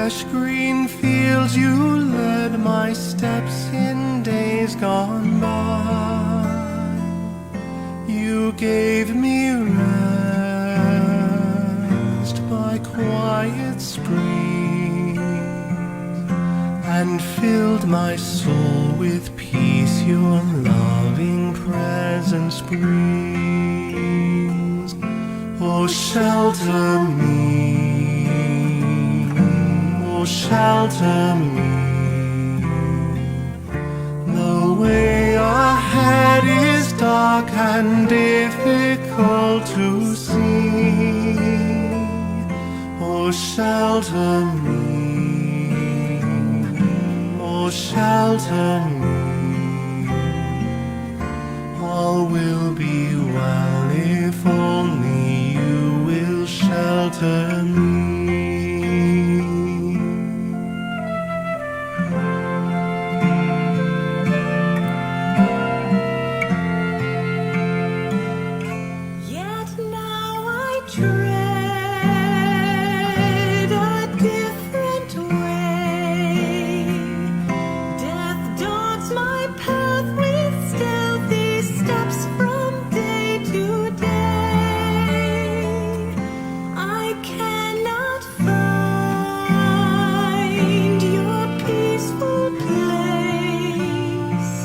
Fresh green fields you led my steps in days gone by. You gave me rest by quiet streams and filled my soul with peace your loving presence brings. Oh, shelter me, oh, shelter me. The way ahead is dark and difficult to see. Oh, shelter me, oh, shelter me. All will be well if only you will shelter me. Yet now I tread a different way. Death dogs my path with stealthy steps from day to day. I cannot find your peaceful place,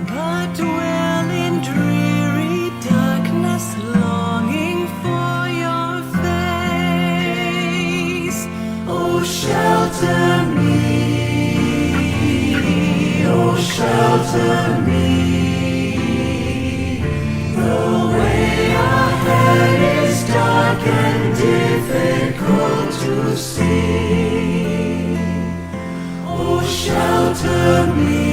but dwell in dreary darkness, longing for your face. Oh, shelter me, oh, shelter me. The way ahead is dark and difficult to see. Oh, shelter me,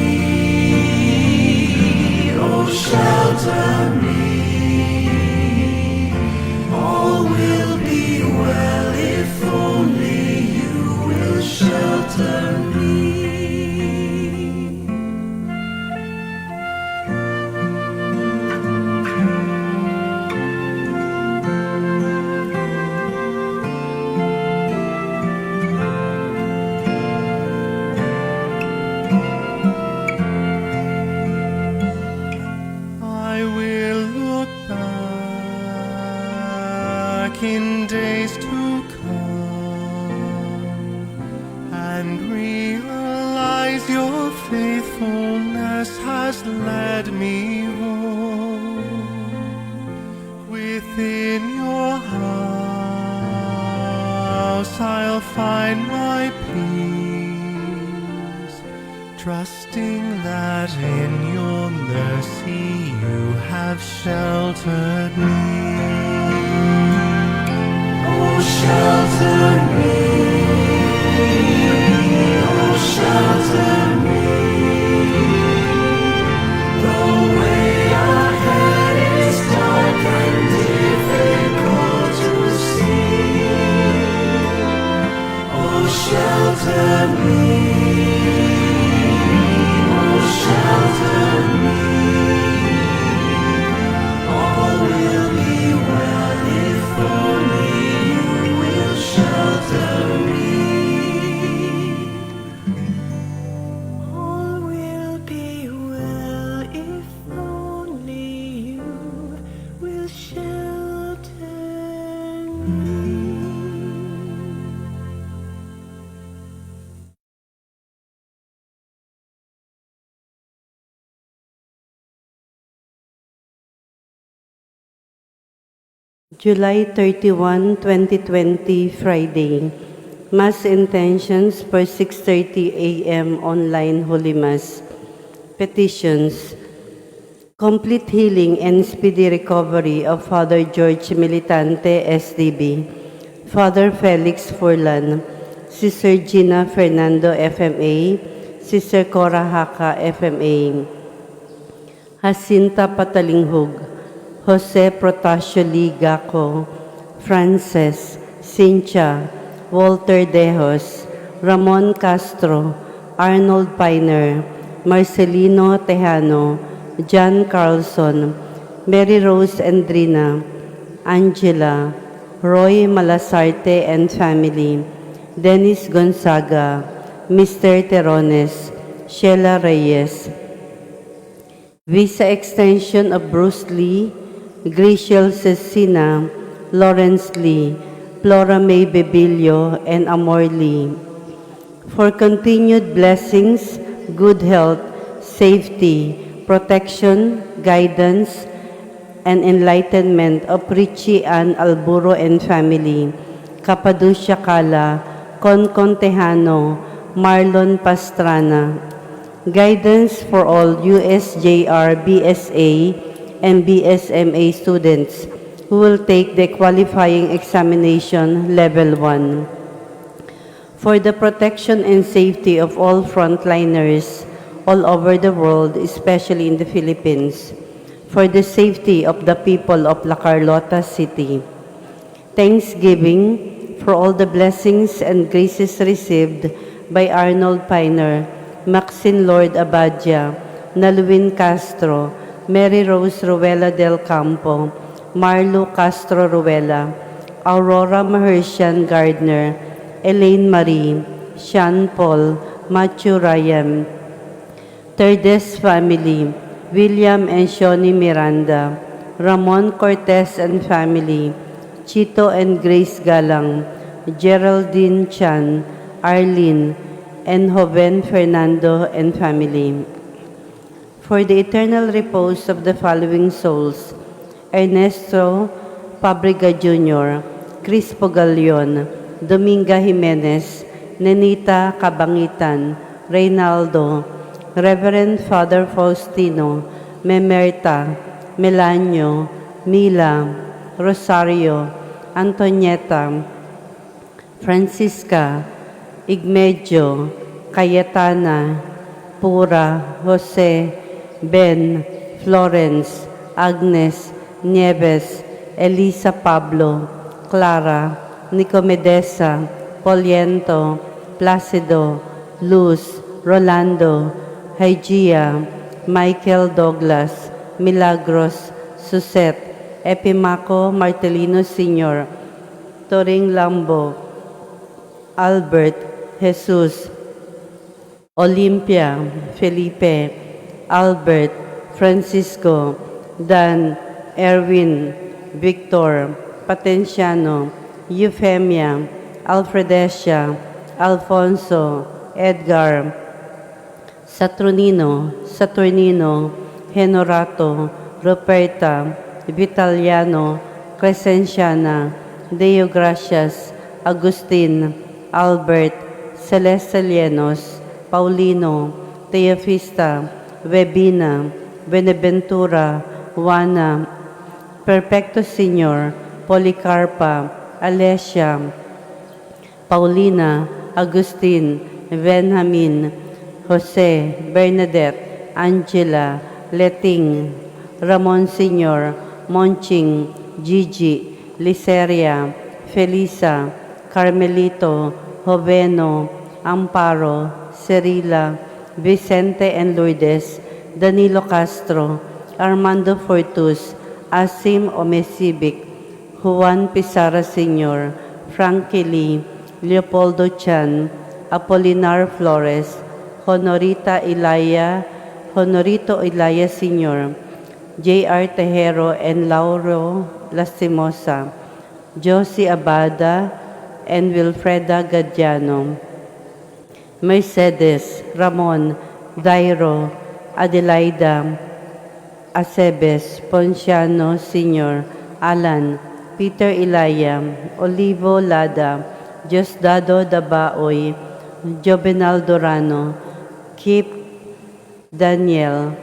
oh, shelter me. All will be well if only you will shelter me. I will look back in days to come and realize your faithfulness has led me home. Within your house I'll find my peace, trusting that in your mercy you have sheltered me. Oh, shelter me, oh, shelter me. The way ahead is dark and difficult to see. Oh, shelter me, oh, shelter me. All will be well if only you will shelter me. All will be well if only you will shelter me. July 31, 2020, Friday. Mass intentions for 6:30 a.m. online Holy Mass. Petitions. Complete healing and speedy recovery of Father George Militante, SDB, Father Felix Furlan, Sister Gina Fernando, FMA, Sister Cora Haka, FMA, Jacinta Patalinghug, Jose Protasio Ligaco, Frances, Cynthia, Walter Dejos, Ramon Castro, Arnold Piner, Marcelino Tejano, John Carlson, Mary Rose Endrina, Angela, Roy Malasarte and family, Dennis Gonzaga, Mr. Terones, Sheila Reyes. Visa extension of Bruce Lee, Graciel Cecina, Lawrence Lee, Flora May Bebillo, and Amor Lee. For continued blessings, good health, safety, protection, guidance, and enlightenment of Richie Ann Alburo and family, Capaducia Cala, Concon Tejano, Marlon Pastrana. Guidance for all USJR, BSA, and BSMA students who will take the qualifying examination level 1. For the protection and safety of all frontliners all over the world, especially in the Philippines, for the safety of the people of La Carlota City. Thanksgiving for all the blessings and graces received by Arnold Piner, Maxine Lord Abadia, Naluin Castro, Mary Rose Ruela del Campo, Marlo Castro Ruela, Aurora Mahershan Gardner, Elaine Marie, Sean Paul, Matthew Ryan, Terdes family, William and Shoni Miranda, Ramon Cortez and family, Chito and Grace Galang, Geraldine Chan, Arlene, and Joven Fernando and family. For the eternal repose of the following souls: Ernesto Fabriga Jr., Crispo Galion, Dominga Jimenez, Nenita Cabangitan, Reynaldo, Reverend Father Faustino, Memerta, Melanio, Mila, Rosario, Antonieta, Francisca, Igmedio, Cayetana, Pura, Jose, Ben, Florence, Agnes, Nieves, Elisa Pablo, Clara, Nicomedesa, Poliento, Placido, Luz, Rolando, Hygia, Michael Douglas, Milagros, Suzette, Epimaco Martelino Sr., Toring Lambo, Albert, Jesus, Olympia, Felipe, Albert, Francisco, Dan, Erwin, Victor, Patenciano, Euphemia, Alfredesia, Alfonso, Edgar, Saturnino, Saturnino, Honorato, Ruperta, Vitaliano, Crescenciana, Deo Gracias, Agustin, Albert, Celeste Llenos, Paulino, Teofista, Webina, Beneventura, Juana, Perfecto Senior, Policarpa, Alessia, Paulina, Agustin, Benjamin, Jose, Bernadette, Angela, Leting, Ramon Senior, Monching, Gigi, Liceria, Felisa, Carmelito, Joveno, Amparo, Cerila, Vicente and Lourdes, Danilo Castro, Armando Fortus, Asim Omesibic, Juan Pizarra Sr., Frankie Lee, Leopoldo Chan, Apolinar Flores, Honorita Ilaya, Honorito Ilaya Sr., J.R. Tejero and Lauro Lastimosa, Josie Abada, and Wilfreda Gadiano. Mercedes, Ramon, Dairo, Adelaida, Acebes, Ponciano Sr., Alan, Peter Ilaya, Olivo Lada, Diosdado Dabaoy, Jovenal Dorano, Kip Daniel,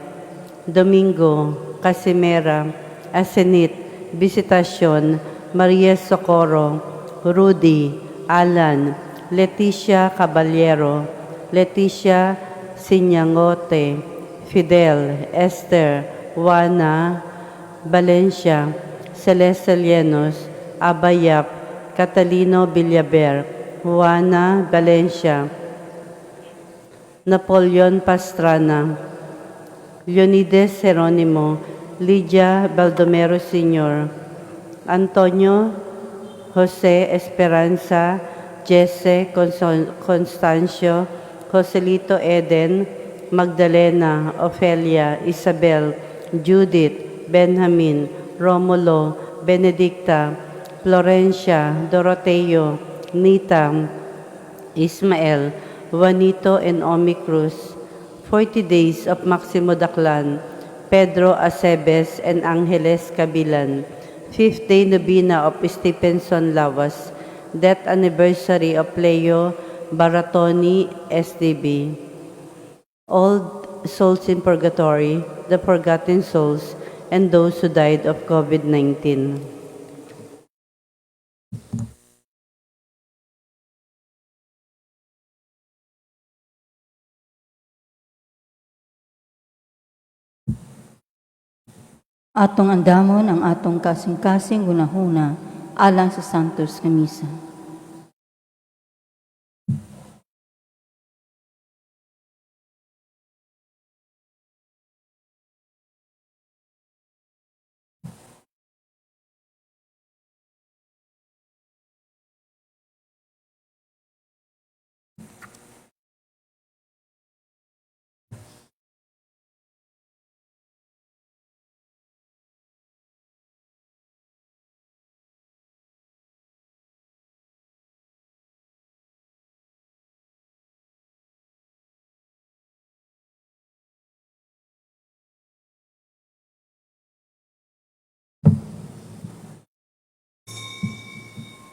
Domingo, Casimera, Asenit, Visitacion, Maria Socorro, Rudy, Alan, Leticia Caballero, Leticia Sinyangote, Fidel, Esther, Juana, Valencia, Celeste Llenos, Abayap, Catalino Villaber, Juana Valencia, Napoleon Pastrana, Leonides Geronimo, Lydia Baldomero Sr., Antonio Jose Esperanza Jesse Constancio, Joselito Eden, Magdalena, Ofelia, Isabel, Judith, Benjamin, Romulo, Benedicta, Florencia, Doroteo, Nita, Ismael, Juanito and Omi Cruz, 40 Days of Maximo Daclan, Pedro Acebes and Angeles Cabilan, Fifth Day Novena of Stephenson Lawas, Death Anniversary of Leo Baratoni, SDB. All souls in purgatory, the forgotten souls, and those who died of COVID-19. Atong andamon ang atong kasing-kasing hunahuna alang sa Santos nga Misa.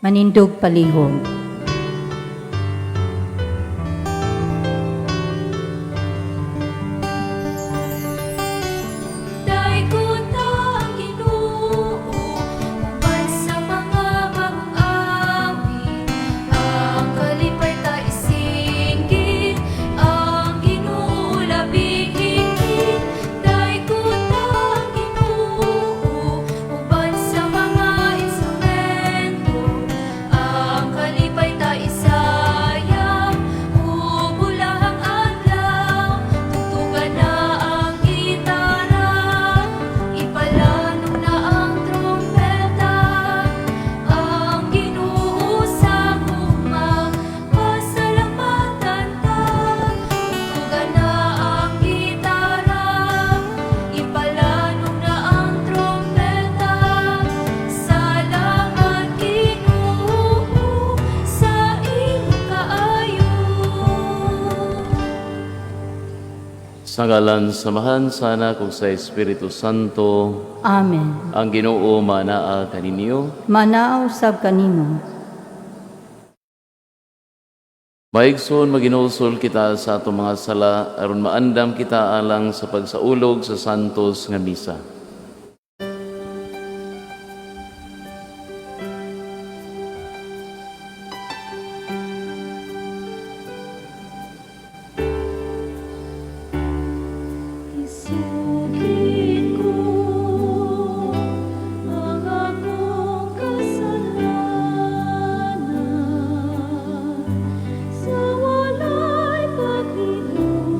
Manindog palihog. Daygon ang Ginoo uban sa mga bagong awit, ang kalipay ta isinggit, ang Ginoo labing higit. Daygon ang Ginoo uban sa mga instrumento, ang kalipay ta isayaw, ug bulahang adlaw, tugtugan na ang gitara, ipalanog na ang trompeta, ang Ginoo sa gugma, pasalamatan ta. Tugtugan na ang gitara, ipalanog na ang trompeta, salamat Ginoo sa imong kaayo. Sa ngalan sa Amahan, sa Anak ug sa Espiritu Santo, Amen. Ang Ginoo manaa kaninyo. Manaa usab kanimo. Maigsoon, maginulsol kita sa atong mga sala aron maandam kita alang sa pagsaulog sa santos nga misa. Isugid ko ang akong kasalanan sa walay paghilom.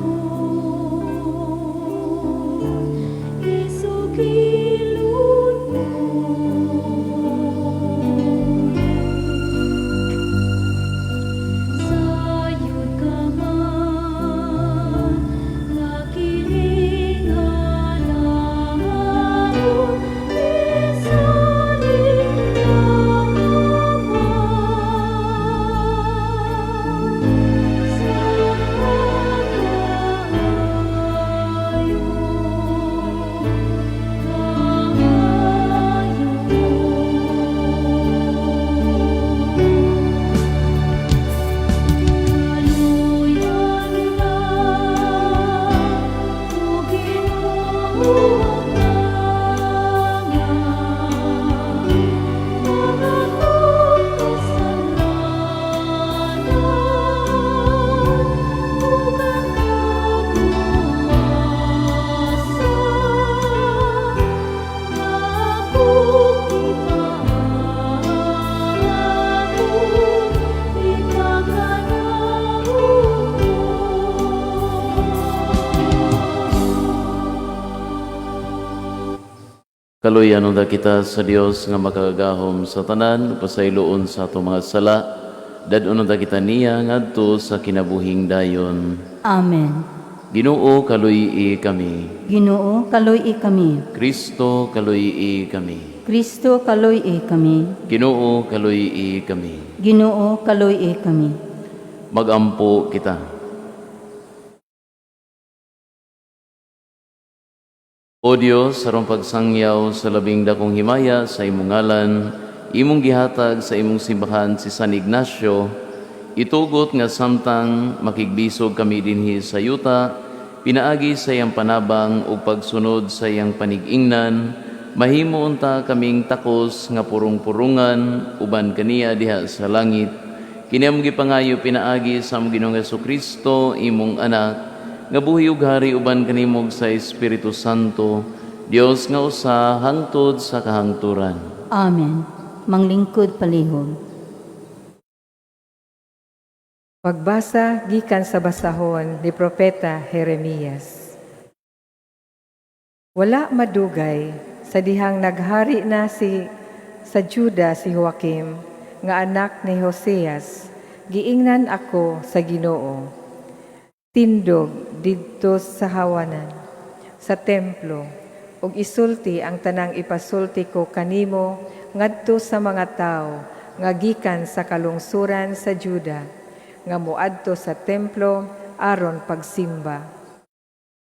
Isugilon mo. Sayod ka man, nga kining alahon, isalig ka man sa kaayo, kaayo. Kaluyan na, O Ginoo, ang mga kong kasalanan ug ang kagawasan nga akong gipaamon, ipakanaon. Kaluyan unta kita sa Dios nga makagagahom sa tanan, pasayloon sa atong mga sala. Dad-on unta kita niya ngadto sa kinabuhing dayon. Amen. Ginoo, kaluy-i kami. Ginoo, kaluy-i kami. Kristo, kaluy-i kami. Kristo, kaluy-i kami. Ginoo, kaluy-i kami. Ginoo, kaluy-i kami. Magampo kita. O Dios, aron pagsangyaw sa labing dakong himaya sa imong ngalan, imong gihatag sa imong simbahan si San Ignacio, itugot nga samtang makigbisog kami dinhi sa yuta, pinaagi sa iyang panabang ug pagsunod sa iyang panig-ingnan, mahimo unta kaming takos nga purong-purungan uban kaniya diha sa langit. Kini among gipangayo pinaagi sa among Ginoong Kristo, imong anak, nga buhi ug hari uban kanimo sa Espiritu Santo, Dios nga usa hangtod sa kahangturan. Amen. Manglingkod palihog. Pagbasa gikan sa basahon ni Propeta Jeremias. Wala madugay sa dihang naghari na si sa Juda si Joaquim nga anak ni Hoseas, giingnan ako sa Ginoo. Tindog didto sa hawanan sa templo ug isulti ang tanang ipasulti ko kanimo ngadto sa mga tawo nga gikan sa kalungsuran sa Juda nga moadto sa templo aron pagsimba.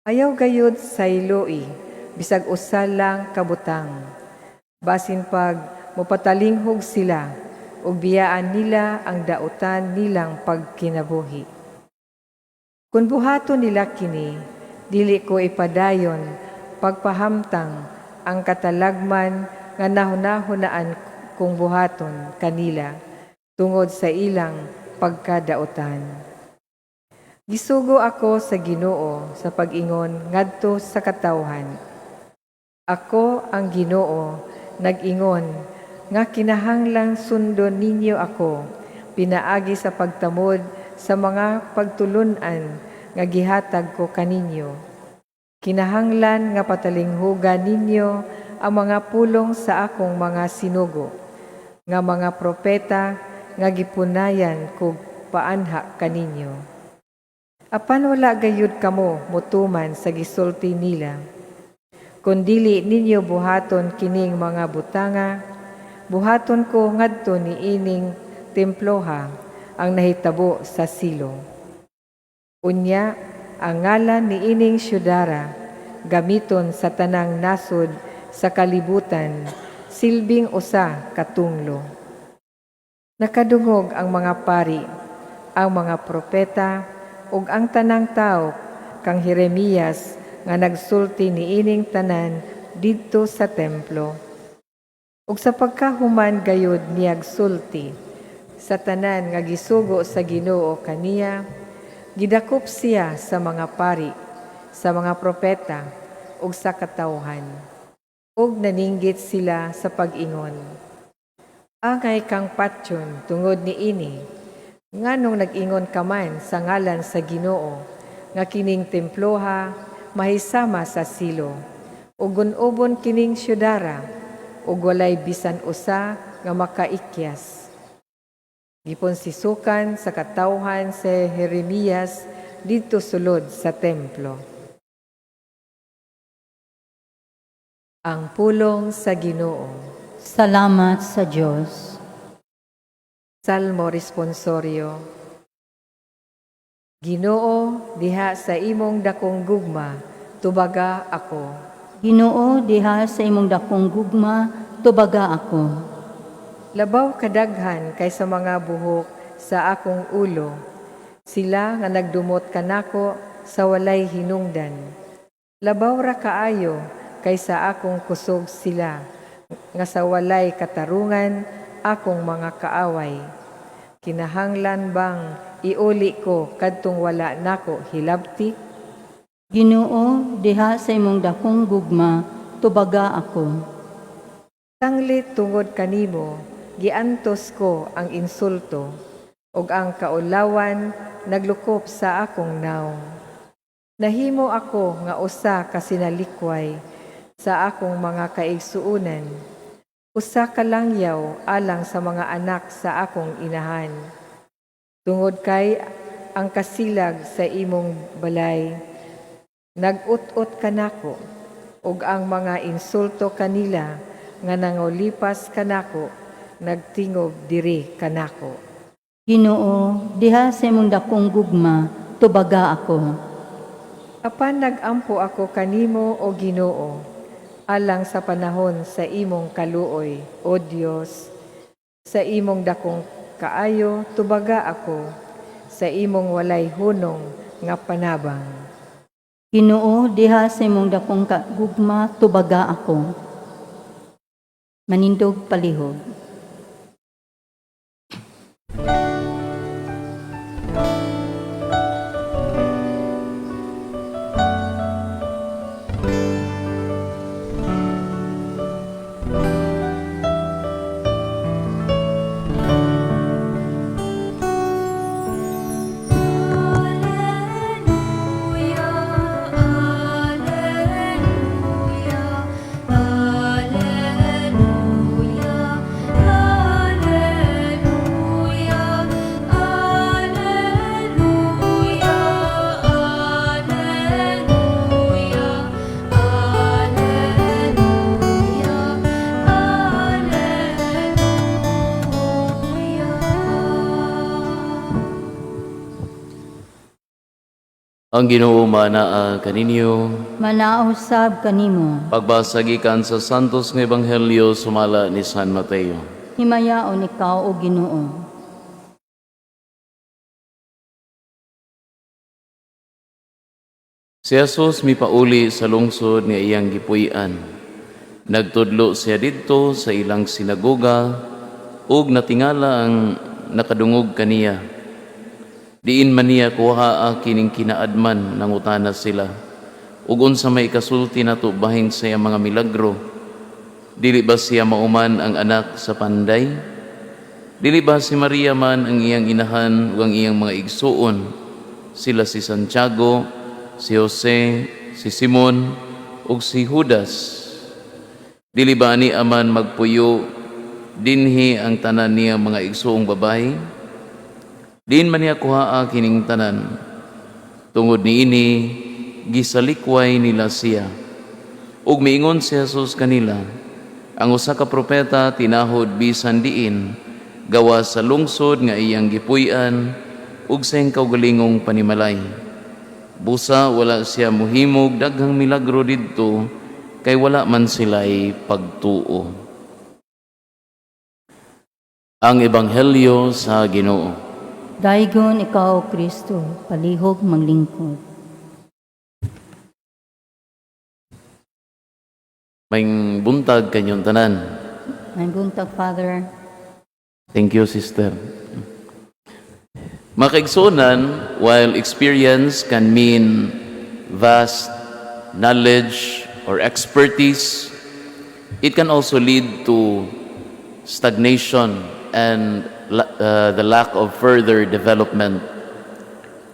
Ayaw gayud sayloi bisag usa lang ka butang. Basin pag mopatalinghog sila ug biyaan nila ang dautan nilang pagkinabuhi. Kun buhaton nila kini, dili ko ipadayon pagpahamtang ang katalagman nga nahunahunaan kong buhaton kanila tungod sa ilang pagkadautan. Gisugo ako sa Ginoo sa pag-ingon ngadto sa katawhan. Ako ang Ginoo nag-ingon nga kinahanglang sundon ninyo ako pinaagi sa pagtamod sa mga pagtulun-an nga gihatag ko kaninyo. Kinahanglan nga patalinghuga ninyo ang mga pulong sa akong mga sinugo, nga mga propeta nga gipunayan kog paanha kaninyo. Apan wala gayud kamo motuman sa gisulti nila. Kun dili ninyo buhaton kining mga butanga, buhaton ko ngadto niining temploha ang nahitabo sa Silo. Unya, ang ngalan niining syudara gamiton sa tanang nasod sa kalibutan, silbing usa ka tunglo. Nakadungog ang mga pari, ang mga propeta, ug ang tanang tawo kang Jeremias nga nagsulti niining tanan didto sa templo. Ug sa pagkahuman gayud niyag sulti sa tanan nga gisugo sa Ginoo kaniya, gidakop siya sa mga pari, sa mga propeta ug sa katawhan. Ug naninggit sila sa pag-ingon. Angay kang patyon tungod niini, nganong nag-ingon ka man sa ngalan sa Ginoo nga kining temploha mahisama sa Silo, ug gun-obon kining syudara ug walay bisan usa nga makaikyas. Giponsisukan sa katawhan si Jeremias didto sulod sa templo. Ang pulong sa Ginoo. Salamat sa Dios. Salmo responsorio. Ginoo, diha sa imong dakong gugma, tubaga ako. Ginoo, diha sa imong dakong gugma, tubaga ako. Labaw kadaghan kaysa mga buhok sa akong ulo, sila nga nagdumot kanako sa walay hinungdan. Labaw ra kaayo kaysa akong kusog sila, nga sa walay katarungan akong mga kaaway. Kinahanglan bang iuli ko kadtong wala nako hilabti? Ginoo, diha sa imong dakong gugma, tubaga ako. Tanglit tungod kanimo, giantos ko ang insulto, ug ang kaulawan naglukop sa akong nawong. Nahimo ako nga usa ka sinalikway sa akong mga kaigsuonan, usa ka langyaw alang sa mga anak sa akong inahan. Tungod kay ang kasilag sa imong balay nag-ut-ot kanako, ug ang mga insulto kanila nga nangulipas kanako nagtingob diri kanako. Ginoo, diha sa imong dakong gugma, tubaga ako. Apan nagampo ako kanimo, o Ginoo, alang sa panahon sa imong kaluoy, o Dios. Sa imong dakong kaayo, tubaga ako, sa imong walay hunong nga panabang. Ginoo, diha sa imong dakong gugma, tubaga ako. Manindog palihog. Alleluia, Alleluia, Alleluia, Alleluia, Alleluia, Alleluia, Alleluia, Alleluia. Ang Ginoo manaa kaninyo. Manausab kanimo. Pagbasa gikan sa Santos nga Ebanghelyo sumala ni San Mateo. Himayaon ikaw, o Ginoo. Si Jesus mipauli sa lungsod nga iyang gipuy-an. Nagtudlo siya didto sa ilang sinagoga ug natingala ang nakadungog kaniya. Diin man niya kuhaa kining kinaadman, nangutana sila. Ug unsa may ikasulti nato bahin sa iyang mga milagro? Dili ba siya mao man ang anak sa panday? Dili ba si Maria man ang iyang inahan ug ang iyang mga igsuon? Sila si Santiago, si Jose, si Simon ug si Judas. Dili ba ni aman magpuyo dinhi ang tanan niya mga igsuong babae? Diin man niya kuhaa kining tanan? Tungod niini, gisalikway nila siya. Ug miingon si Jesus kanila, ang usa ka propeta tinahod bisan diin, gawas sa lungsod nga iyang gipuy-an ug sa iyang kaugalingong panimalay. Busa wala siya muhimog daghang milagro didto kay wala man sila'y pagtuo. Ang Ebanghelyo sa Ginoo. Daygon ikaw, O Kristo, palihog maglingkod. Maayong buntag kanyong tanan. Maayong buntag, Father. Thank you, sister. Mga kaigsuonan, while experience can mean vast knowledge or expertise, it can also lead to stagnation and the lack of further development.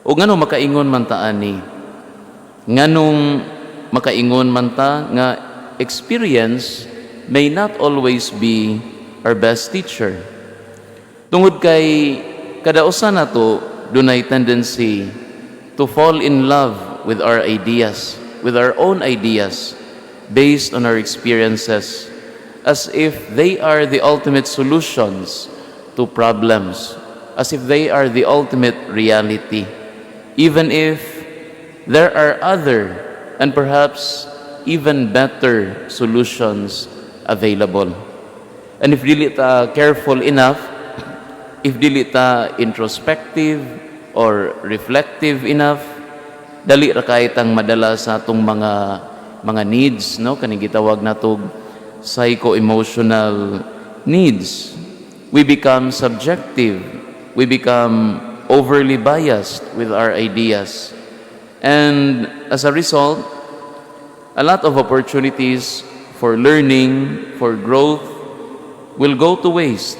O ngano makaingon man ta ani? Nganong makaingon man ta nga experience may not always be our best teacher? Tungod kay kada usa nato dunay tendency to fall in love with our ideas, with our own ideas based on our experiences, as if they are the ultimate solutions to problems, as if they are the ultimate reality, even if there are other and perhaps even better solutions available. And if dili ta careful enough, if dili ta introspective or reflective enough, dali ra kay tang madala sa atong mga needs, no, kaning gitawag natog psycho-emotional needs. We become subjective, we become overly biased with our ideas, and as a result, a lot of opportunities for learning, for growth, will go to waste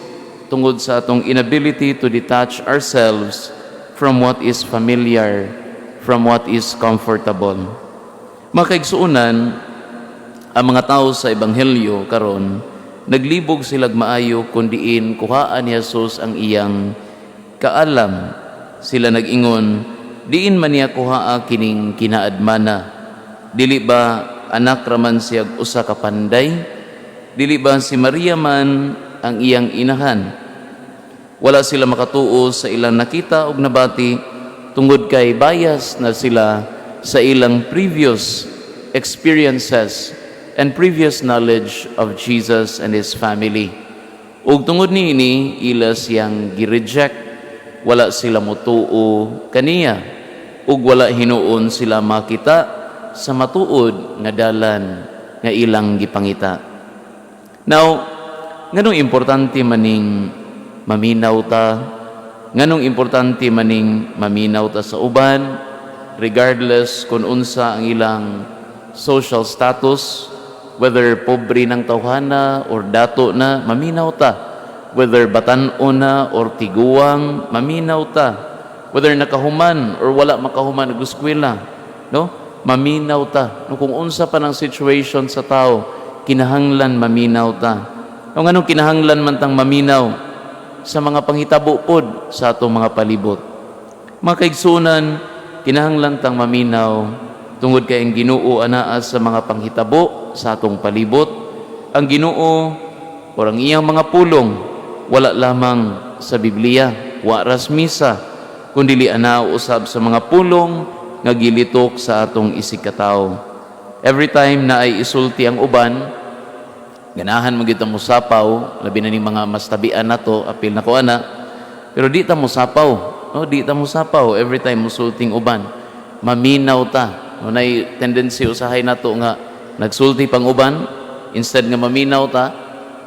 tungod sa atong inability to detach ourselves from what is familiar, from what is comfortable. Mga kaigsuonan, ang mga tao sa Ebanghelyo karon, naglibog silag maayo kung diin kuhaan ni Jesus ang iyang kaalam. Sila nag-ingon, diin man niya kuhaa kining kinaadmana? Dili ba anak raman siya usa ka panday? Dili ba si Maria man ang iyang inahan? Wala sila makatuo sa ilang nakita og nabati tungod kay bias na sila sa ilang previous experiences and previous knowledge of Jesus and his family. Ug tungod niini, ila siyang gi-reject, wala sila motuo kaniya ug wala hinuon sila makita sa matuod nga dalan nga ilang gipangita. Now, nganong importante maning maminaw ta? Nganong importante maning maminaw ta sa uban regardless kung unsa ang ilang social status, whether pobre ng tawhana or dato na, maminaw ta. Whether batan-o na or tiguang, maminaw ta. Whether nakahuman or wala makahuman og eskwela, no? Maminaw ta. No, kung unsa pa ng situation sa tao, kinahanglan maminaw ta. No, nganong kinahanglan man tang maminaw sa mga panghitabo pod sa atong mga palibot? Mga kaigsunan, kinahanglan tang maminaw tungod kay ang Ginoo anaa sa mga panghitabo sa atong palibot. Ang Ginoo or ang iyang mga pulong wala lamang sa Biblia, wa ras misa, kundili anaa usab sa mga pulong nga gilitok sa atong isigkatawo. Every time na ay isulti ang uban, ganahan mo gyud mosapaw, labi na ning mga mas tabian nato, apil na ko ana, pero di ta mosapaw, no? Di ta mosapaw every time musulting uban. Maminaw ta. No, nay tendency usahay nato nga nagsulti pang uban, instead nga maminaw ta,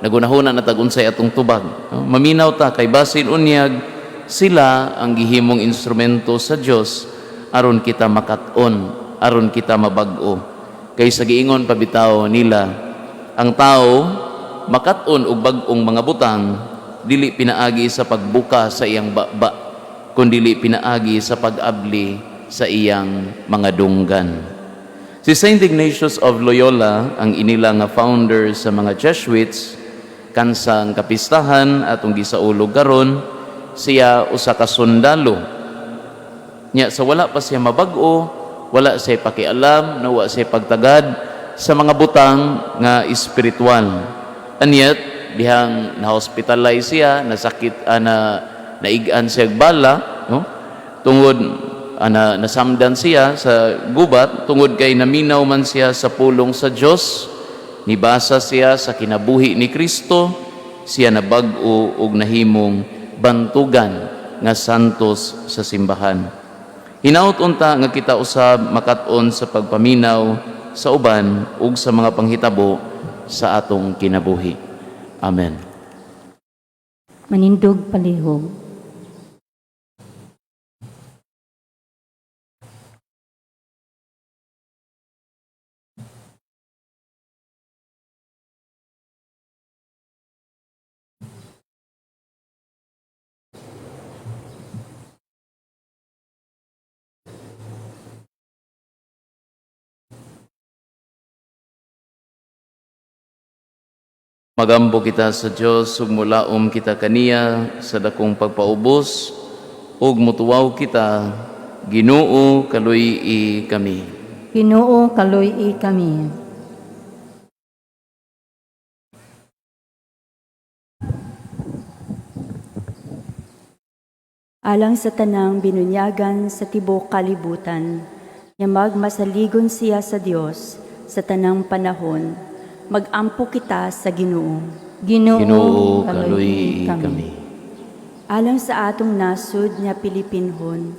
nagunahuna na tag unsay atong tubag. No? Maminaw ta kay basin unyag sila ang gihimong instrumento sa Dios aron kita makat-on, aron kita mabag-o. Kay sa giingon pabitaw nila, ang tao makat-on og bag-ong mga butang dili pinaagi sa pagbuka sa iyang baba, kundili pinaagi sa pag-abli sa iyang mga dunggan. Si Saint Ignatius of Loyola ang inila nga founder sa mga Jesuits, kansang kapistahan atong gisaulog karon. Siya usa ka sundalo. Nya sa wala pa siya mabag-o, wala siya pakialam, nawa siya pagtagad sa mga butang nga espiritual. And yet, dihang na-hospitalize siya, nasakit, na naigaan siya bala, no? Tungod na nasamdan siya sa gubat, tungod kay naminaw man siya sa pulong sa Dios, nibasa siya sa kinabuhi ni Kristo, siya nabag-o og nahimong bantugan nga santos sa simbahan. Hinaut unta nga kita usab makat-on sa pagpaminaw sa uban ug sa mga panghitabo sa atong kinabuhi. Amen. Manindog palihog. Magampo kita sa Dios ug mulaom kita kaniya sa dakong pagpaubos ug mutuwaw kita. Ginoo, kaluy-i kami. Ginoo, kaluy-i kami. Alang sa tanang binunyagan sa tibuok kalibutan, nga magmasaligon siya sa Dios sa tanang panahon, magampo kita sa Ginoo. Ginoo, Ginoo, kaluy-i kami. Alang sa atong nasud nga Pilipinhon,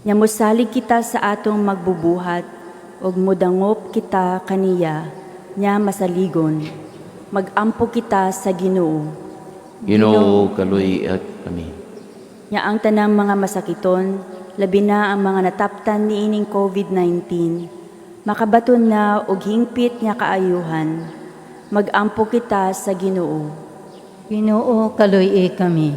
nga mosalig kita sa atong magbubuhat ug modangop kita kaniya nya masaligon, magampo kita sa Ginoo. Ginoo, kaluy-i kami. Nya ang tanang mga masakiton, labi na ang mga nataptan niining COVID-19, makabaton na og hingpit nga kaayuhan, magampo kita sa Ginoo. Ginoo, kaluy-i kami.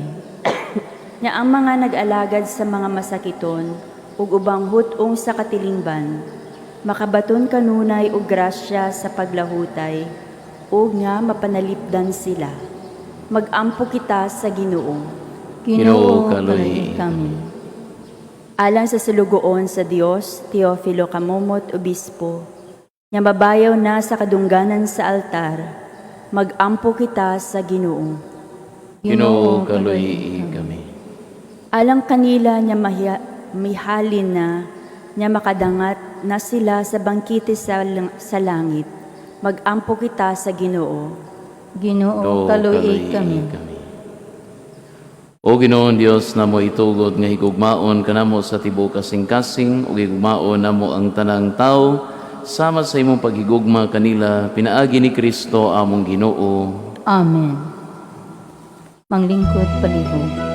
Nya ang mga nag-alagad sa mga masakiton ug ubang hut-ong sa katilingban, makabaton kanunay og grasya sa paglahutay ug nga mapanalipdan sila. Magampo kita sa Ginoo. Ginoo, Ginoo, kaluoyi kaluoyi kami. Alang sa sulugoon sa Dios, Teofilo Camomot, Obispo, nga mabayaw na sa kadungganan sa altar, magampo kita sa Ginoo. Ginoo, kaluoyi kami. Alang kanila nya mihalin na, nya makadangat na sila sa bangkite sa langit, magampo kita sa Ginoo. Ginoo, kaluoyi kami. O Ginoong Dios, namo itugot nga higugmaon kanamo sa tibuok kasing-kasing ug higugmaon namo ang tanang tawo sama sa imong paghigugma kanila pinaagi ni Kristo among Ginoo. Amen. Manglingkod palihog.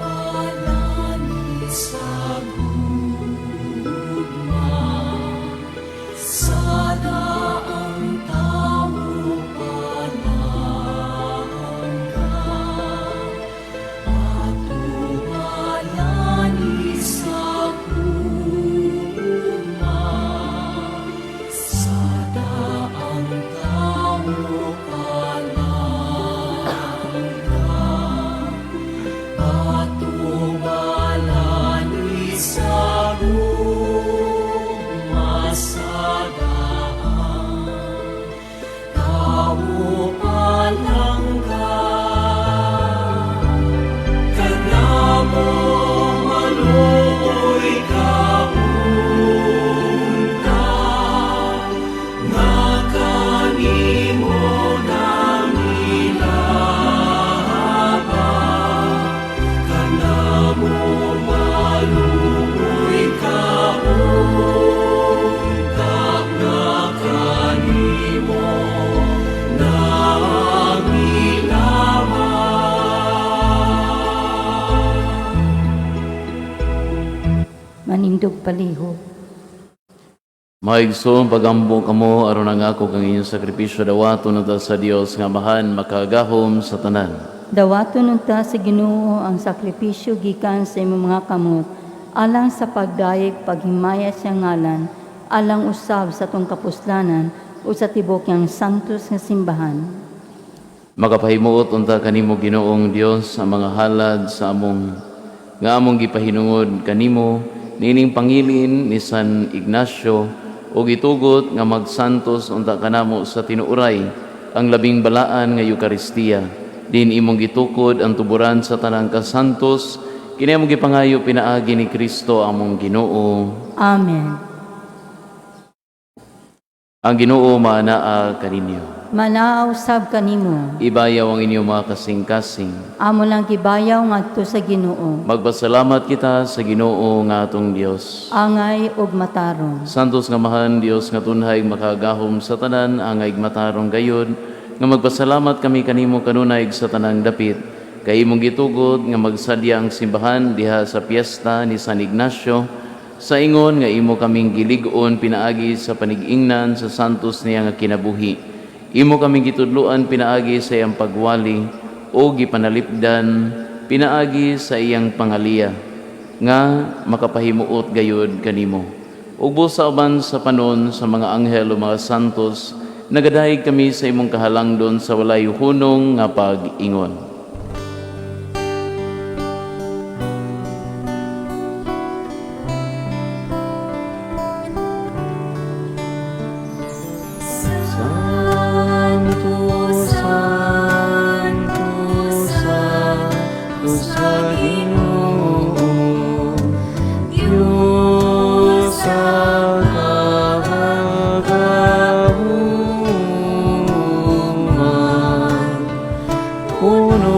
Patumalani sa gugma, sa daang tawo palangga. Patumalani sa gugma, sa daang tawo palangga. Patumalani sa gugma sa daang tawo palangga. Kanamo maluoy kaunta, nga kanimo nangilaba. Kanamo maluoy kaunta, nga kanimo nangilaba. Manindog palihog. Maigsoon pagampo kamo aron ang ako kang inyong sakripisyo dawaton unta sa Dios nga Amahan makagahom sa tanan. Dawaton unta sa Ginoo ang sakripisyo gikan sa imong mga kamot alang sa pagdayeg paghimaya sa ngalan alang usab sa atong kapuslanan ug sa tibuok niyang santos nga simbahan. Makapahimuot unta kanimo Ginoong Dios ang mga halad sa among nga among gipahinungod kanimo niining pangilin ni San Ignacio ug itugot nga magsantos unta kanamo sa tinuoray ang labing balaan nga Eukaristiya din imong gitukod ang tuburan sa tanang kasantos kini among gipangayo pinaagi ni Kristo among Ginoo. Amen. Ang Ginoo maanaa kaninyo. Manaaw sab kanimo. Ibayaw ang inyong mga kasing-kasing. Amo lang gibayaw ngadto sa Ginoo. Magpasalamat kita sa Ginoo nga atong Dios. Angay ug matarong. Santos nga mahan Dios nga tunhay makagahom sa tanan angay matarong gayod nga magpasalamat kami kanimo kanunay sa tanang dapit kay imong gitugot nga magsadya ang simbahan diha sa piyesta ni San Ignacio sa ingon nga imo kaming gilig-on pinaagi sa panigingnan sa santos niya nga kinabuhi. Imo kaming gitudloan pinaagi sa iyang pagwali o gipanalipdan pinaagi sa iyang pangaliya nga makapahimuot gayud kanimo. Ug busa uban sa panon sa mga anghel o mga santos, nagadayeg kami sa imong kahalangdon sa walay hunong nga pag-ingon. Santo, Santo, Santo sa Ginoo, Diyos ang kakagahuman, puno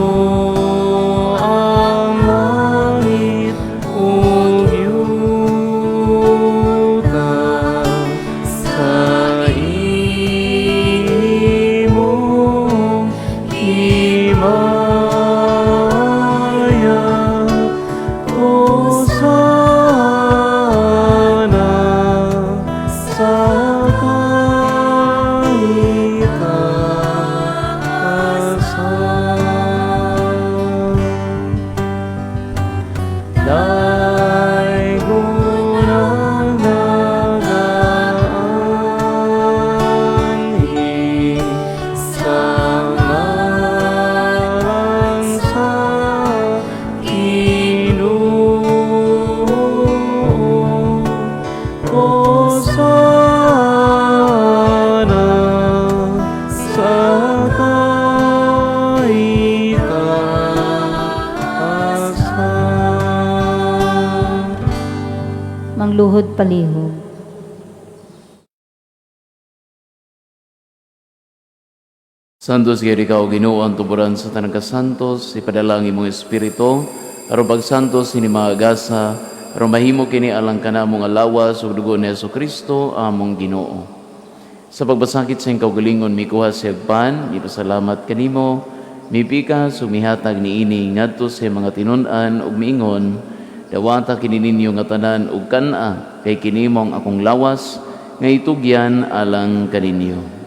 Manindog palihog. Santos gyud ikaw Ginoo ang tuburan sa tanang kasantos, ipadala ang imong espiritu aron pagsantos ini mga gasa, aron mahimo kini alang kanamo nga lawas ug dugo ni Hesukristo among Ginoo. Sa pagbasakit sa iyang kaugalingon mikuha siya og pan, mipasalamat kanimo, mipikas ug mihatag niini ngadto sa iyang mga tinun-an ug miingon, dawata kini ninyo nga tanan ug kan-a, kay kini mao ang akong lawas nga itugyan alang kaninyo.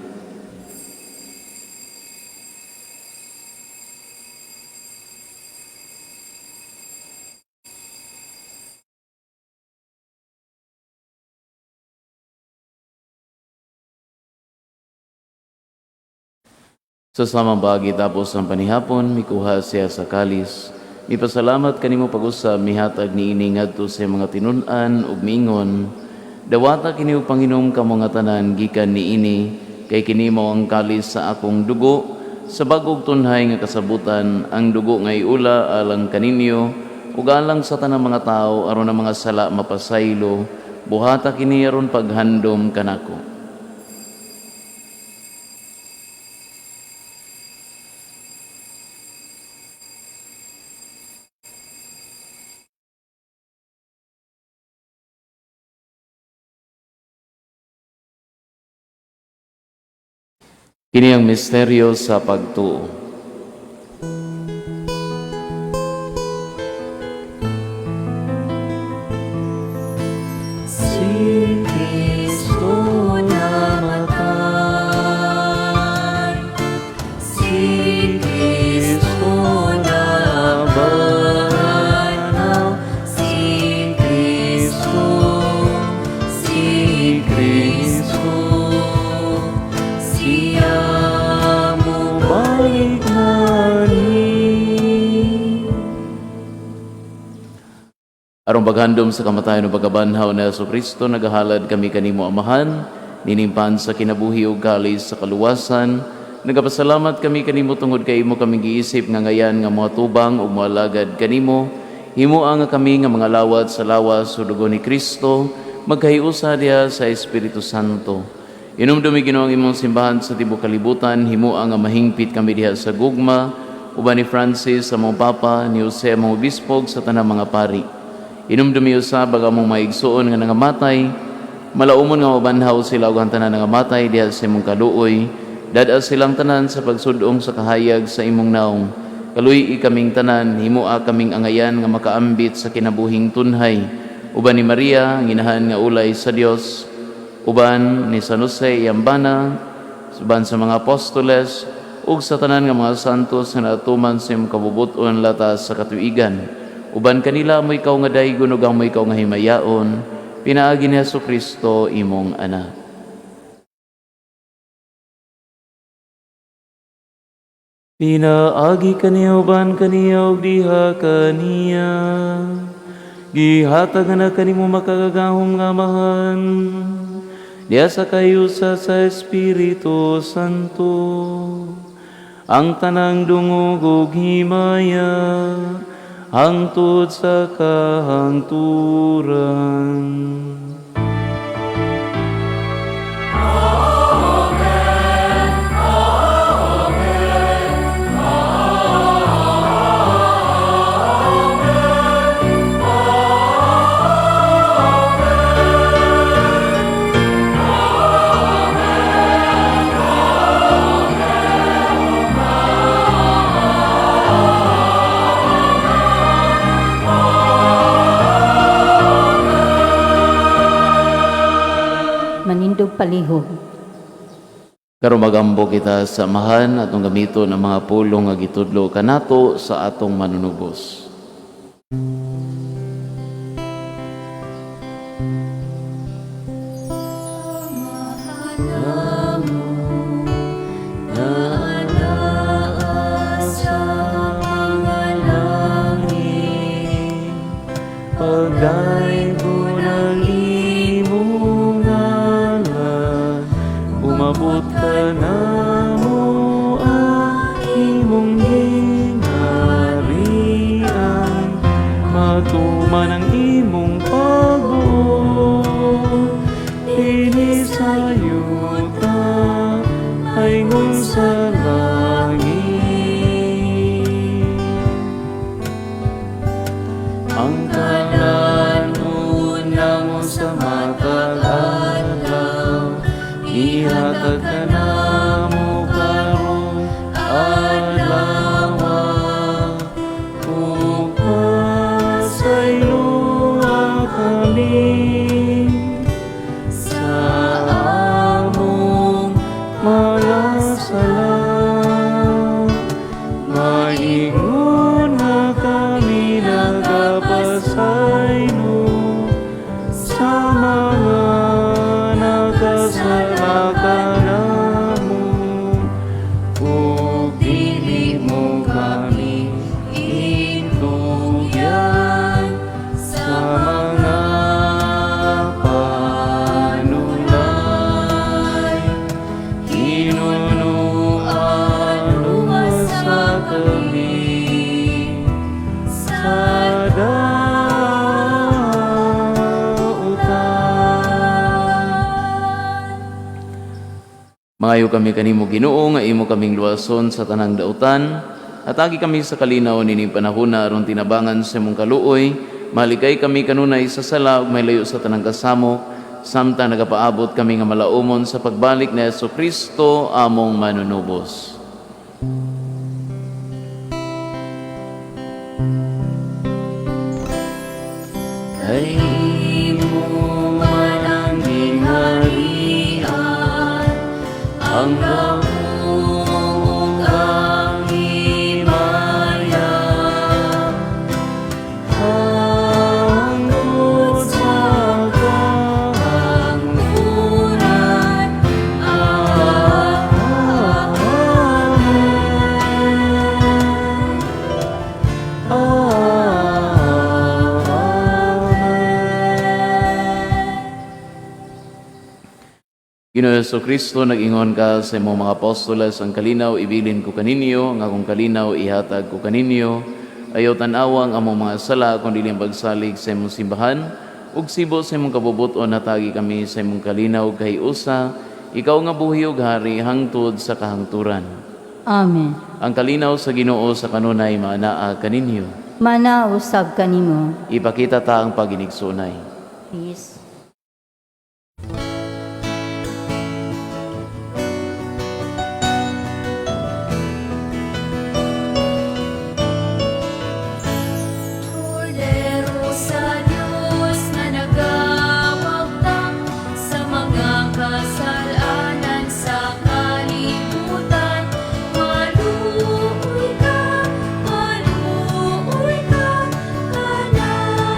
Sa samang bahagi tapos ang panihapon, mikuha siya sa kalis. Mipasalamat kanimo pag-usab, mihatag niini ngadto sa mga tinun-an ug miingon, dawata kini og panginom kamo nga tanan gikan niini, kay kini mao ang kalis sa akong dugo, sa bag-ong tunhay nga kasabutan, ang dugo nga iula alang kaninyo ug alang sa tanang mga tawo aron ang mga sala mapasaylo, buhata kini aron paghandom kanako. Kini ang misteryo sa pagtuo. Si Kristo namatay, si Kristo nabanhaw, si Kristo, si Kristo, siya mobalik nani. Aron paghandom sa kamatayon ug pagkabanhaw ni Hesukristo, nagahalad kami kanimo Amahan, ninimpan sa kinabuhi ug kalis sa kaluwasan. Nagapasalamat kami kanimo tungod kay imo kaming giisip nga ngayan nga moatubang ug moalagad kanimo. Himoa nga kami nga mga lawat sa lawas ug dugo ni Kristo, magkahiusa diha sa Espiritu Santo. Inumdumi Ginoo ang imong simbahan sa tibuok kalibutan, himoa nga mahingpit kami diha sa gugma, uban ni Francis among Papa, ni Jose among Obispo ug sa tanang mga pari. Inumdumi usab ang among maigsuon nga nangamatay, malaumon nga mabanhaw sila ug ang tanan nangamatay diha sa imong kaluoy. Dad-a silang tanan sa pagsudong sa kahayag sa imong naong. Kaluy-i kaming tanan, himoa kaming angayan nga makaambit sa kinabuhing tunhay. Uban ni Maria, ang inahan nga ulay sa Dios, uban ni San Jose iyang bana, uban sa mga apostoles, ug sa tanan nga mga santos nga natuman sa imong kabubut-on latas sa katuigan. Uban kanila mo ikaw nga daygon ug amo ikaw nga himayaon, pinaagi ni Hesukristo imong anak. Pinaagi kaniya uban kaniya ug diha kaniya, gihatag na kanimo makagagahom nga Amahan, diha sa kayusa sa Espiritu Santo, ang tanang dungog ug himaya hangtod sa kahangturan. Amen. Amen. Amen. Manindog palihog. Karon magambo kita sa Amahan atong gamiton ang mga pulong nga gitudlo kanato sa atong manunubos. Pagdaygon ang imong ngalan, umabot ka namo ang imong gingharian, matuman ang imong pagbuot Hatag kanamo karong adlaw, ug pasayloa kami sa among mga sala, maingon nga kami nagapasaylo sa mga nakasala kanamo, ug dili mo kami itugyan sa mga panulay. Hinunuan, luwasa kami sa dautan. Mangayo kami kanimo, Ginoo, nga imo kaming luwason sa tanang dautan. Hatagi kami sa kalinaw nining panahona aron tinabangan sa imong kaluoy, malikay kami kanunay sa sala ug mailayo sa tanang kasamok samtang nagapaabot kami nga malaumon sa pagbalik ni Hesus Kristo among manunubos. Kay imo man ang gingharian, ang gahom ug ang himaya, hangtod sa kahangturan. Amen. Amen. Ginoo Hesus Kristo, nag-ingon ka sa imong mga apostoles, "Ang kalinaw ibilin ko kaninyo, ang akong kalinaw ihatag ko kaninyo. Ayaw tan-awa ang among mga sala, kundi ang pagsalig sa imong simbahan. Ug sibo sa imong kabubuton, hatagi kami sa imong kalinaw kahiusa, ikaw nga buhi ug hari hangtod sa kahangturan." Amen. Ang kalinaw sa Ginoo sa kanunay maanaa kaninyo. Maanaa usab kanimo. Ipakita ta ang paginigsunay. Peace. Kordero sa Dios nga nagawagtang sa mga kasalanan sa kalibutan, maluoy ka, maluoy ka kanamo.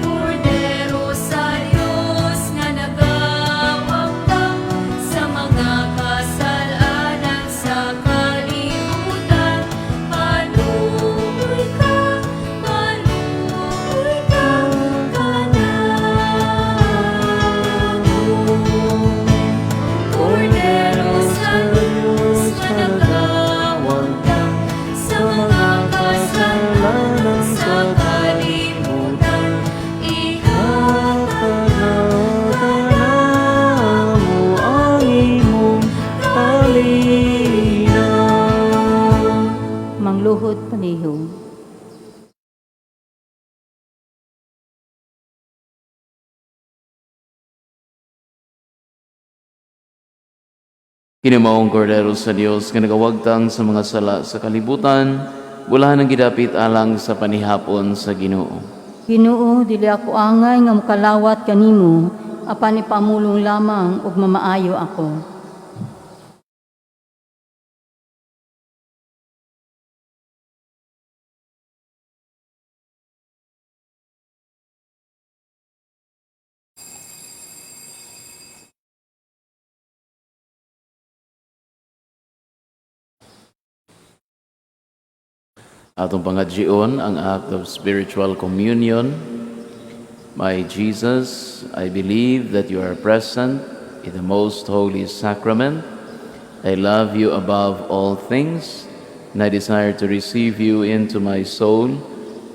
Kordero sa Dios nga nagawagtang sa mga kasalanan sa kalibutan, maluoy ka, maluoy ka kanamo. Kordero sa Dios nga nagawagtang sa mga kasalanan sa kalibutan, ihatag Kanamo ang imong kalinaw. Mangluhod palihog. Kini maong Kordero sa Dios nga nagawagtang sa mga sala sa kalibutan, bulahan ang gidapit alang sa panihapon sa Ginoo. Ginoo, dili ako angay nga mokalawat kanimo, apan ipamulong lamang ug mamaayo ako. Atong pangadjion ang act of spiritual communion. My Jesus, I believe that you are present in the most holy sacrament. I love you above all things, and I desire to receive you into my soul.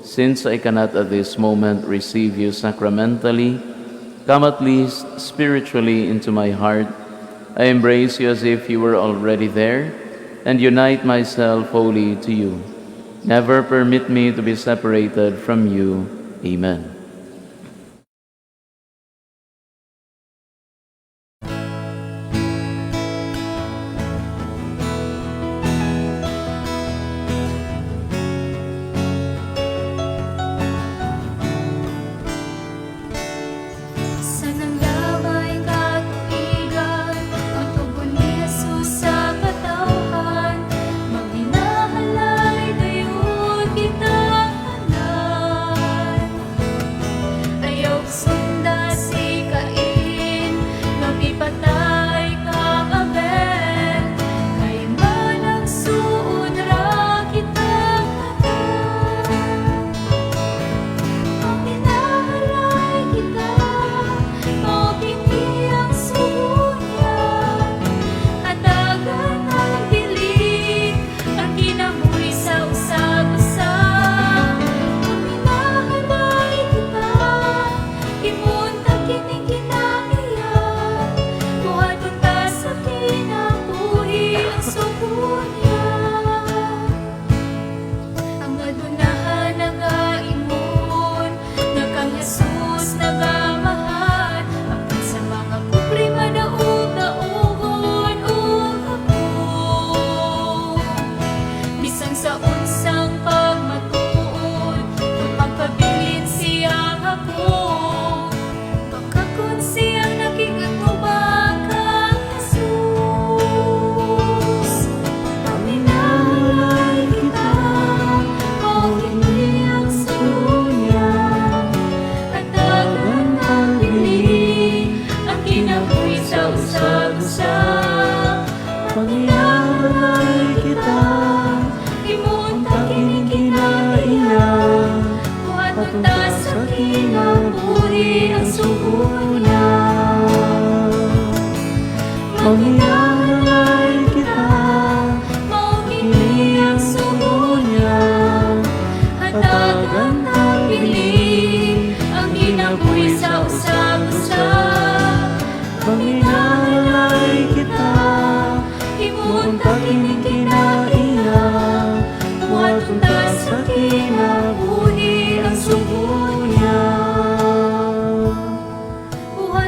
Since I cannot at this moment receive you sacramentally, come at least spiritually into my heart. I embrace you as if you were already there, and unite myself wholly to you. Never permit me to be separated from you. Amen.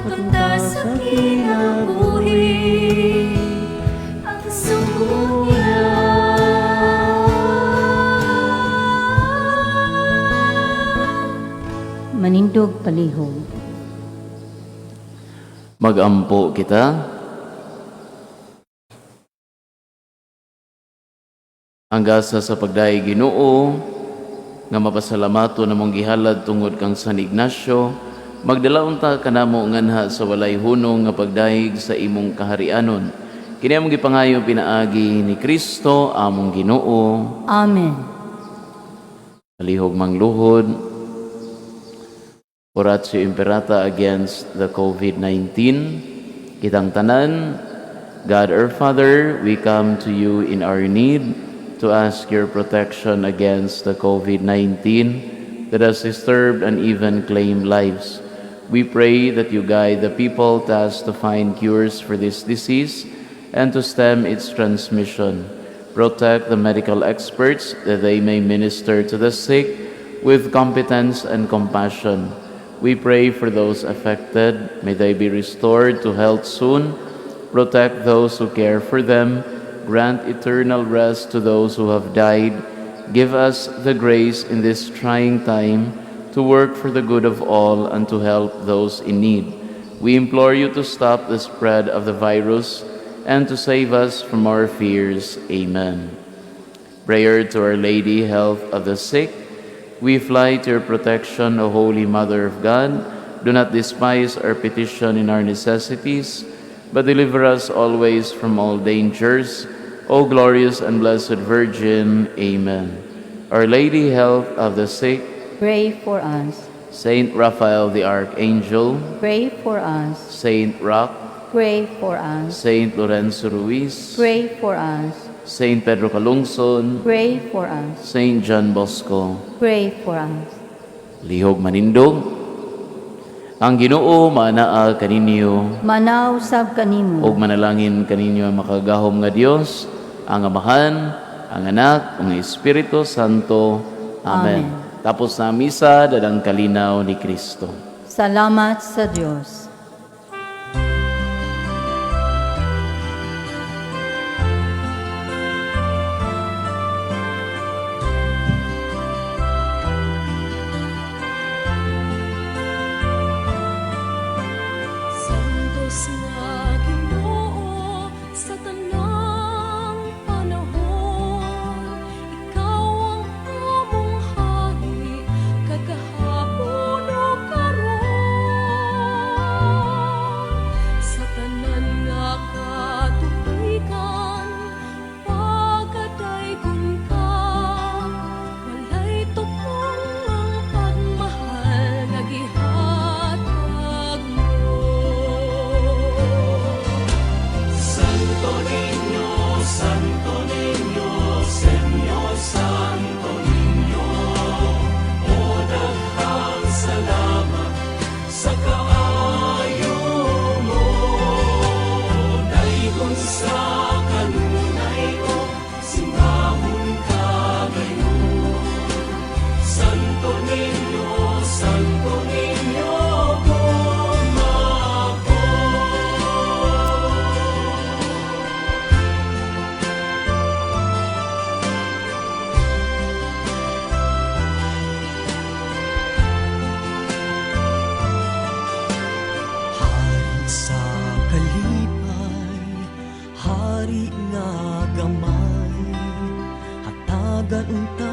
Patunta sa kinabuhi, ang sugo niya. Manindog palihog. Magampo kita. Ang gasa sa pagdayeg, Ginoo, nga mapasalamato namong gihalad tungod kang San Ignacio, magdala unta kanamo nganha sa walay hunong nga pagdayeg sa imong kaharianon. Kini among gipangayo pinaagi ni Kristo among Ginoo. Amen. Palihog mangluhod. Oratio Imperata against the COVID-19. Kitang tanan, God our Father, we come to you in our need to ask your protection against the COVID-19 that has disturbed and even claimed lives. We pray that you guide the people tasked to find cures for this disease and to stem its transmission. Protect the medical experts that they may minister to the sick with competence and compassion. We pray for those affected. May they be restored to health soon. Protect those who care for them. Grant eternal rest to those who have died. Give us the grace in this trying time to work for the good of all and to help those in need. We implore you to stop the spread of the virus and to save us from our fears. Amen. Prayer to Our Lady, Health of the Sick. We fly to your protection, O Holy Mother of God. Do not despise our petition in our necessities, but deliver us always from all dangers. O glorious and blessed Virgin. Amen. Our Lady, Health of the Sick, Pray for us. Saint Raphael the Archangel, Pray for us. Saint Roch, Pray for us. Saint Lorenzo Ruiz, Pray for us. Saint Pedro Calungsod, Pray for us. Saint John Bosco. Pray for us. Lihog manindog. Ang Ginoo maanaa kaninyo Manaw sab kanimo. ug manalangin kaninyo ang makagagahom nga Dios, ang Amahan, ang Anak, ug ang Espiritu Santo. Amen. Amen. Tapos na ang misa, dalang kalinaw ni Kristo. Salamat sa Dios. Santos nga Ginoo sa tanang panahon, ikaw ang among hari kagahapon ug karon. Sa tanan nga katubigan, pagadaygon ka, walay tukmong ang pagmahal nga gihatag mo. Santo Niño, Santo Niño, Señor Santo Niño, o daghang salamat sa kaayo mo. Daygon sa kanunay ko, simbahon ka gayon. Santo Niño, Santo Niño, gugma ko. Hari sa kalipay, hari nga gamay, hatagan unta.